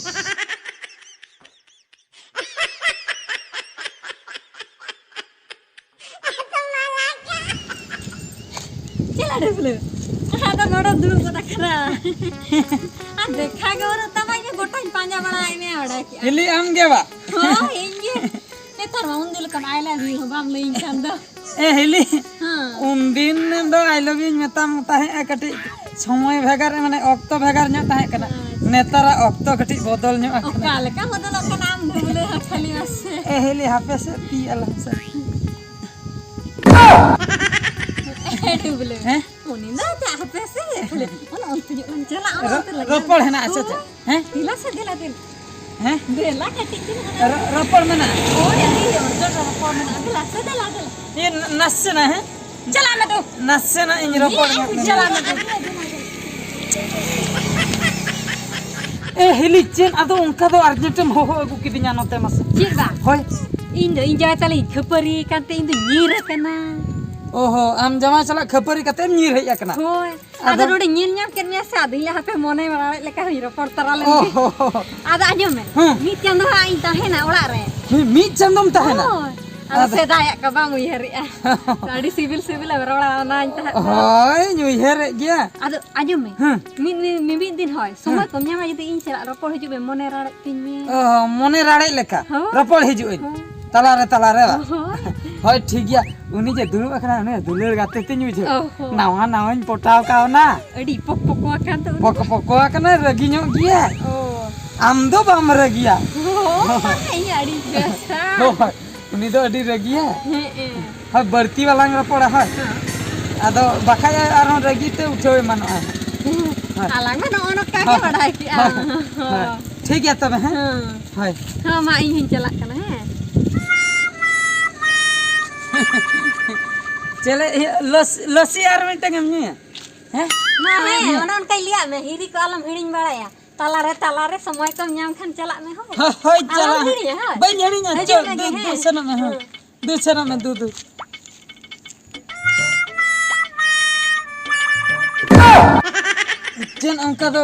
ᱪᱮᱫ ᱞᱟᱹᱰᱩ ᱯᱷᱩᱞᱟᱹ? ᱟᱫᱚ ᱱᱚᱰᱮ ᱫᱩᱲᱩᱵ ᱜᱚᱫ ᱟᱠᱟᱱᱟ᱾ ᱟᱨ ᱫᱮᱠᱷᱟ ᱜᱮ ᱵᱟᱹᱱᱩᱜ ᱛᱟᱢᱟ, ᱤᱧ ᱜᱚᱴᱟᱧ ᱯᱟᱸᱡᱟ ᱵᱟᱲᱟᱭᱮᱫ ᱢᱮᱭᱟ, ᱵᱟᱲᱟᱭ ᱠᱮᱜᱼᱟ᱾ ᱦᱤᱞᱤ ᱟᱢ ᱜᱮ ᱵᱟ? ᱦᱳᱭ, ᱤᱧ ᱜᱮ᱾ ᱱᱮᱛᱟᱨ ᱢᱟ ᱩᱱ ᱫᱤᱱ ᱞᱮᱠᱟᱱ I love you ᱦᱚᱸ ᱵᱟᱢ ᱞᱟᱹᱭᱟᱹᱧ ᱠᱟᱱ ᱫᱚ᱾ ᱮ ᱦᱤᱞᱤ, ᱦᱮᱸ᱾ ᱩᱱᱫᱤᱱ ᱫᱚ I love youᱧ ᱢᱮᱛᱟᱢ ᱛᱟᱦᱮᱸᱜᱼᱟ, ᱠᱟᱹᱴᱤᱡ ᱥᱚᱢᱚᱭ ᱵᱷᱮᱜᱟᱨ, ᱢᱟᱱᱮ ᱚᱠᱛᱚ ᱵᱷᱮᱜᱟᱨ ᱧᱚᱜ ᱛᱟᱦᱮᱸ ᱠᱟᱱᱟ᱾ ᱟᱪᱪᱷᱟ᱾ ᱱᱮᱛᱟᱨᱟᱜ ᱚᱠᱛᱚ ᱠᱟᱹᱴᱤᱡ ᱵᱚᱫᱚᱞ ᱧᱚᱜ ᱟᱠᱟᱱᱟ᱾ ᱚᱠᱟ ᱞᱮᱠᱟ ᱵᱚᱫᱚᱞᱚᱜ ᱠᱟᱱᱟ ᱟᱢ ᱫᱚ ᱵᱚᱞᱮ ᱠᱷᱟᱹᱞᱤ ᱢᱟᱥᱮ᱾ ᱮ ᱦᱤᱞᱤ, ᱦᱟᱯᱮ ᱥᱮ ᱛᱤ ᱟᱞᱟᱝ ᱥᱮ᱾ ᱮ ᱰᱩᱵᱞᱟᱹ᱾ ᱦᱮᱸ? ᱩᱱᱤ ᱫᱚ ᱪᱟᱜ ᱦᱟᱯᱮ ᱥᱮ, ᱠᱷᱟᱹᱞᱤ ᱚᱱᱟ ᱚᱱᱛᱮ ᱧᱚᱜ ᱞᱟᱝ ᱪᱟᱞᱟᱜᱼᱟ, ᱚᱱᱟ ᱨᱚ-, ᱚᱱᱛᱮ ᱞᱟᱝ ᱨᱚᱯᱚᱲ ᱦᱮᱱᱟᱜᱼᱟ, ᱟᱪᱪᱷᱟ, ᱟᱪᱪᱷᱟ᱾ ᱦᱳᱭ᱾ ᱦᱮᱸ? ᱫᱮᱞᱟ ᱥᱮ, ᱫᱮᱞᱟ, ᱫᱮᱞᱟ᱾ ᱦᱮᱸ? ᱫᱮᱞᱟ ᱠᱟᱹᱴᱤᱡ ᱪᱩᱞᱩᱝ ᱦᱟᱱᱟ ᱨᱚ-, ᱨᱚᱯᱚᱲ ᱢᱮᱱᱟᱜᱼᱟ᱾ ᱦᱳᱭ, ᱟᱹᱰᱤ ᱚᱨᱡᱮᱱᱴ ᱨᱚᱯᱚᱲ ᱢᱮᱱᱟᱜᱼᱟ᱾ ᱫᱮᱞᱟ ᱥᱮ, ᱫᱮᱞᱟ, ᱫᱮᱞᱟ᱾ ᱤᱭᱟᱹ, ᱱᱟ-, ᱱᱟᱥᱮᱱᱟᱜ, ᱦᱮᱸ? ᱪᱟᱞᱟᱜ ᱢᱮ ᱛᱚ᱾ ᱱᱟᱥᱮᱱᱟᱜ ᱤᱧ ᱨᱚᱯᱚᱲ ᱧᱚᱜ ᱞᱮᱱ ᱪᱟᱞᱟᱜ ᱜᱮ᱾ ᱢᱮ ᱛᱚ᱾ ᱮ ᱦᱤᱞᱤ, ᱪᱮᱫ ᱟᱫᱚ ᱚᱱᱠᱟ ᱫᱚ ᱟᱨᱡᱮᱱᱴ ᱮᱢ ᱦᱚᱦᱚ ᱟᱹᱜᱩ ᱠᱤᱫᱤᱧᱟ ᱱᱚᱛᱮ ᱢᱟᱥᱮ? ᱪᱮᱫ ᱵᱟᱝ? ᱦᱳᱭ᱾ ᱤᱧ ᱫᱚ ᱤᱧ ᱡᱟᱶᱟᱭ ᱥᱟᱞᱟᱜ ᱤᱧ ᱠᱷᱟᱹᱯᱟᱹᱨᱤ ᱟᱠᱟᱱ ᱛᱮ ᱤᱧ ᱫᱚ ᱧᱤᱨ ᱟᱠᱟᱱᱟ᱾ ᱚᱦᱚ, ᱟᱢ ᱡᱟᱶᱟᱭ ᱥᱟᱞᱟᱜ ᱠᱷᱟᱹᱯᱟᱹᱨᱤ ᱠᱟᱛᱮᱢ ᱧᱤᱨ ᱦᱮᱡ ᱟᱠᱟᱱᱟ? ᱦᱳᱭ᱾ ᱟᱫᱚ ᱟᱫᱚ ᱱᱚᱰᱮ ᱧᱮᱞ ᱧᱟᱢ ᱠᱮᱫ ᱢᱮᱭᱟ ᱥᱮ, ᱟᱫᱚ ᱤᱧ ᱞᱟᱹᱭᱟ ᱦᱟᱯᱮ ᱢᱚᱱᱮ ᱵᱟᱲᱟ ᱞᱮᱫ ᱞᱮᱠᱟ ᱦᱚᱧ ᱨᱚᱯᱚᱲ ᱛᱟᱨᱟ ᱞᱮᱱ ᱜᱮ᱾ ᱚᱦᱚ᱾ ᱟᱫᱚ ᱟᱸᱡᱚᱢ ᱢᱮ, ᱦᱮᱸ᱾ ᱢᱤᱫ ᱪᱟᱸᱫᱚ ᱦᱟᱸᱜ ᱤᱧ ᱛᱟᱦᱮᱱᱟ ᱚᱲᱟᱜ ᱨᱮ᱾ ᱢᱤ-, ᱢᱤᱫ ᱪᱟᱸᱫᱚᱢ ᱛᱟᱦᱮᱱᱟ? ᱦᱳᱭ᱾ ᱟᱫᱚ ᱟᱫᱚ ᱥᱮᱫᱟᱭᱟᱜ ᱠᱚ ᱵᱟᱢ ᱩᱭᱦᱟᱹᱨᱮᱜᱼᱟ᱾ ᱟᱹᱰᱤ ᱥᱤᱵᱤᱞ ᱥᱤᱵᱤᱞᱮᱢ ᱨᱚᱲᱟ, ᱚᱱᱟᱧ ᱛᱟᱦᱮᱸᱫ ᱫᱚ᱾ ᱦᱳᱭ, ᱩᱭᱦᱟᱹᱨᱮᱫ ᱜᱮᱭᱟ᱾ ᱟᱫᱚ ᱟᱸᱡᱚᱢ ᱢᱮ, ᱦᱮᱸ᱾ ᱢᱤᱫ, ᱢᱤᱫ, ᱢᱤᱢᱤᱫ ᱫᱤᱱ ᱦᱳᱭ, ᱥᱚᱢᱚᱭ ᱦᱮᱸ᱾ ᱠᱚᱢ ᱧᱟᱢᱟ ᱡᱩᱫᱤ ᱤᱧ ᱥᱟᱞᱟᱜ ᱨᱚᱯᱚᱲ ᱦᱤᱡᱩᱜ ᱢᱮ, ᱢᱚᱱᱮ ᱨᱟᱲᱮᱡ ᱛᱤᱧ ᱢᱮ᱾ ᱚ, ᱢᱚᱱᱮ ᱨᱟᱲᱮᱡ ᱞᱮᱠᱟ? ᱦᱳᱭ᱾ ᱨᱚᱯᱚᱲ ᱦᱤᱡᱩᱜ ᱟᱹᱧ᱾ ᱦᱳᱭ᱾ ᱛᱟᱞᱟᱨᱮ, ᱛᱟᱞᱟᱨᱮ ᱵᱟ? ᱦᱳᱭ᱾ ᱦᱳᱭ, ᱴᱷᱤᱠ ᱜᱮᱭᱟ᱾ ᱩᱱᱤ ᱡᱮ ᱫᱩᱲᱩᱵ ᱟᱠᱟᱱᱟ, ᱩᱱᱤ ᱫᱩᱞᱟᱹᱲ ᱜᱟᱛᱮ ᱛᱤᱧ ᱵᱩᱡᱷᱟᱹᱣ᱾ ᱚ ᱦᱚᱸ᱾ ᱱᱟᱣᱟ ᱱᱟᱣᱟᱧ ᱯᱚᱴᱟᱣ ᱠᱟᱣᱱᱟ᱾ ᱟᱹᱰᱤ ᱯᱚᱠ ᱯᱚᱠᱚ ᱟᱠᱟᱱ ᱛᱚ ᱩᱱᱤ ᱯᱚᱠ ᱫᱚ᱾ ᱯᱚᱠᱚ ᱟᱠᱟᱱᱟᱭ, ᱨᱟᱹᱜᱤ ᱧᱚᱜ ᱜᱮᱭᱟᱭ᱾ ᱚ᱾ ᱟᱢ ᱫᱚ ᱵᱟᱢ ᱨᱟᱹᱜᱤᱭᱟ᱾ ᱦᱳᱭ, ᱤᱧ ᱟᱹᱰᱤ ᱵᱮᱥᱟ᱾ ᱦᱳᱭ᱾ ᱩᱱᱤ ᱫᱚ ᱟᱹᱰᱤ ᱨᱟᱹᱜᱤᱭᱟ᱾ ᱦᱮᱸ, ᱦᱮᱸ᱾ ᱦᱳᱭ, ᱵᱟᱹᱲᱛᱤ ᱵᱟᱞᱟᱝ ᱨᱚᱯᱚᱲᱟ, ᱦᱳᱭ᱾ ᱦᱮᱸ᱾ ᱟᱫᱚ ᱵᱟᱠᱷᱟᱡ ᱟᱨᱦᱚᱸ ᱨᱟᱹᱜᱤ ᱛᱮ ᱩᱴᱷᱟᱹᱣ ᱮᱢᱟᱱᱚᱜᱼᱟᱭ᱾ ᱦᱳᱭ᱾ ᱟᱞᱟᱝ ᱢᱟ ᱱᱚᱜᱼᱚ ᱱᱚᱝᱠᱟ ᱜᱮ ᱦᱳᱭ᱾ ᱵᱟᱰᱟᱭ ᱠᱮᱜᱼᱟ᱾ ᱦᱳᱭ, ᱦᱳᱭ᱾ ᱦᱳᱭ᱾ ᱴᱷᱤᱠ ᱜᱮᱭᱟ ᱛᱚᱵᱮ, ᱦᱮᱸ? ᱦᱮᱸ᱾ ᱦᱳᱭ᱾ ᱦᱮᱸ, ᱢᱟ ᱤᱧ ᱦᱚᱸᱧ ᱪᱟᱞᱟᱜ ᱠᱟᱱᱟ, ᱦᱮᱸ᱾ ᱪᱮᱞᱮ, ᱤᱭᱟᱹ, ᱞᱚᱥ-, ᱞᱚᱥᱤ ᱟᱨ ᱢᱤᱫᱴᱟᱝ ᱮᱢ ᱧᱩᱭᱟ? ᱦᱮᱸ? ᱢᱟ, ᱦᱮᱸ, ᱧᱩ᱾ ᱚᱱᱮ ᱚᱱᱠᱟᱧ ᱞᱟᱹᱭᱟᱫ ᱢᱮ, ᱦᱤᱨᱤ ᱠᱚ ᱟᱞᱚᱢ ᱦᱤᱲᱤᱧ ᱵᱟᱲᱟᱭᱟ᱾ ᱛᱟᱞᱟᱨᱮ, ᱛᱟᱞᱟᱨᱮ ᱥᱚᱢᱚᱭ ᱠᱚᱢ ᱧᱟᱢ ᱠᱷᱟᱱ ᱪᱟᱞᱟᱜ ᱢᱮ, ᱦᱳᱭ᱾ ᱦᱳᱭ, ᱦᱳᱭ, ᱟᱞᱚᱢ ᱪᱟᱞᱟᱜ ᱦᱤᱲᱤᱧᱟ, ᱦᱳᱭ᱾ ᱵᱟᱹᱧ ᱦᱤᱲᱤᱧᱟ, ᱦᱤᱡᱩᱜ ᱪᱚ, ᱢᱮ ᱜᱮ, ᱫᱩ, ᱫᱩ, ᱦᱮᱸ᱾ ᱥᱮᱱᱚᱜ ᱢᱮ, ᱦᱮᱸ᱾ ᱦᱮᱸ᱾ ᱫᱩ, ᱥᱮᱱᱚᱜ ᱢᱮ, ᱫᱩ, ᱫᱩ᱾ ᱪᱮᱫ ᱚᱱᱠᱟ ᱫᱚ,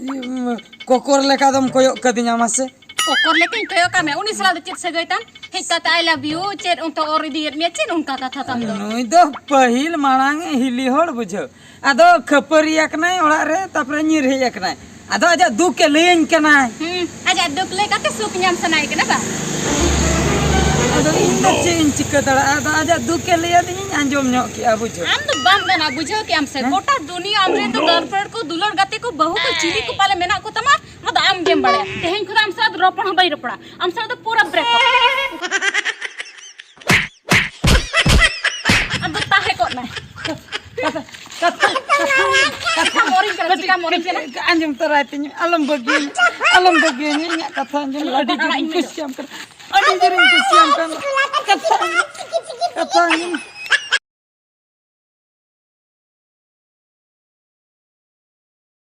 ᱩᱢ, ᱠᱚᱠᱚᱨ ᱞᱮᱠᱟ ᱫᱚᱢ ᱠᱚᱭᱚᱜ ᱠᱟᱹᱫᱤᱧᱟ ᱢᱟᱥᱮ? ᱠᱚᱠᱚᱨ ᱞᱮᱠᱟᱧ ᱠᱚᱭᱚᱜ ᱠᱟᱜ ᱢᱮ, ᱩᱱᱤ ᱥᱟᱞᱟᱜ ᱫᱚ ᱪᱮᱫ ᱥᱟᱹᱜᱟᱹᱭ ᱛᱟᱢ? ᱠᱟᱛᱮ "I love you" ᱪᱮᱫ ᱚᱱᱛᱮ ᱚᱨ ᱤᱫᱤᱭᱮᱫ ᱢᱮᱭᱟ, ᱪᱮᱫ ᱚᱱᱠᱟ ᱠᱟᱛᱷᱟ ᱛᱟᱢ ᱫᱚ? ᱱᱩᱭ ᱫᱚ ᱯᱟᱹᱦᱤᱞ ᱢᱟᱲᱟᱝ ᱦᱤᱞᱤ ᱦᱚᱲ ᱵᱩᱡᱷᱟᱹᱣ᱾ ᱟᱫᱚ ᱠᱷᱟᱹᱯᱟᱹᱨᱤ ᱟᱠᱟᱱᱟᱭ ᱚᱲᱟᱜ ᱨᱮ, ᱛᱟᱯᱚᱨᱮ ᱧᱤᱨ ᱦᱮᱡ ᱟᱠᱟᱱᱟᱭ᱾ ᱟᱫᱚ ᱟᱡᱟᱜ ᱫᱩᱠ ᱮ ᱞᱟᱹᱭᱟᱹᱧ ᱠᱟᱱᱟᱭ᱾ ᱦᱩᱸ, ᱟᱡᱟᱜ ᱫᱩᱠ ᱞᱟᱹᱭ ᱠᱟᱛᱮ ᱥᱩᱠ ᱧᱟᱢ ᱥᱟᱱᱟᱭᱮ ᱠᱟᱱᱟ ᱵᱟᱝ? ᱟᱫᱚ ᱤᱧ ᱫᱚ ᱪᱮᱫ ᱤᱧ ᱪᱤᱠᱟᱹ ᱫᱟᱲᱮᱭᱟᱜᱼᱟ? ᱟᱫᱚ ᱟᱡᱟᱜ ᱫᱩᱠ ᱮ ᱞᱟᱹᱭ ᱟᱹᱫᱤᱧᱟᱹᱧ, ᱟᱸᱡᱚᱢ ᱧᱚᱜ ᱠᱮᱜᱼᱟ, ᱵᱩᱡᱷᱟᱹᱣ᱾ ᱟᱢ ᱫᱚ ᱵᱟᱢ ᱜᱟᱱᱟ, ᱵᱩᱡᱷᱟᱹᱣ ᱠᱮᱜᱼᱟᱢ ᱥᱮ? ᱦᱮᱸ? ᱜᱚᱴᱟ ᱫᱩᱱᱤᱭᱟᱹ ᱟᱢ ᱨᱮᱱ ᱫᱚ ᱜᱟᱨᱞᱯᱷᱨᱮᱱᱰ ᱠᱚ, ᱫᱩᱞᱟᱹᱲ ᱜᱟᱛᱮ ᱠᱚ, ᱵᱟᱹᱦᱩ ᱠᱚ, ᱪᱤᱞᱤ ᱠᱚ ᱯᱟᱞᱮ ᱢᱮᱱᱟᱜ ᱠᱚ ᱛᱟᱢᱟ, ᱚᱱᱟ ᱫᱚ ᱟᱢ ᱜᱮᱢ ᱵᱟᱲᱟᱭᱟ᱾ ᱛᱮᱦᱮᱧ ᱠᱷᱚᱱ ᱫᱚ ᱟᱢ ᱥᱟᱞᱟᱜ ᱫᱚ ᱨᱚᱯᱚᱲ ᱦᱚᱸ ᱵᱟᱹᱧ ᱨᱚᱯᱚᱲᱟ᱾ ᱟᱢ ᱥᱟᱞᱟᱜ ᱫᱚ ᱯᱩᱨᱟᱹ breakup᱾ ᱟᱫᱚ ᱛᱟᱦᱮᱸ ᱠᱚᱜ ᱢᱮ᱾ ᱠᱟᱛᱷᱟ, ᱠᱟᱛᱷᱟ, ᱠᱟᱛᱷᱟ, ᱠᱟᱛᱷᱟ᱾ ᱪᱤᱠᱟᱢ ᱚᱨᱤᱧ ᱠᱟᱱᱟ, ᱪᱤᱠᱟᱢ ᱚᱨᱤᱧ ᱠᱟᱱᱟ? ᱟᱸᱡᱚᱢ ᱛᱚᱨᱟᱭ ᱛᱤᱧ ᱢᱮ, ᱟᱞᱚᱢ ᱵᱟᱹᱜᱤᱭᱟᱹᱧᱟ, ᱟᱞᱚᱢ ᱵᱟᱹᱜᱤᱭᱟᱹᱧᱟ, ᱤᱧᱟᱹᱜ ᱠᱟᱛᱷᱟ ᱟᱸᱡᱚᱢ ᱢᱮ, ᱟᱹᱰᱤ ᱡᱳᱨᱤᱧ ᱠᱩᱥᱤᱭᱟᱢ ᱠᱟᱱᱟ, ᱟᱹᱰᱤ ᱡᱳᱨᱤᱧ ᱠᱩᱥᱤᱭᱟᱢ ᱠᱟᱱᱟ᱾ ᱠᱟᱛᱷᱟ ᱟᱸᱡᱚᱢ, ᱠᱟᱛᱷᱟ ᱟᱸᱡᱚᱢ᱾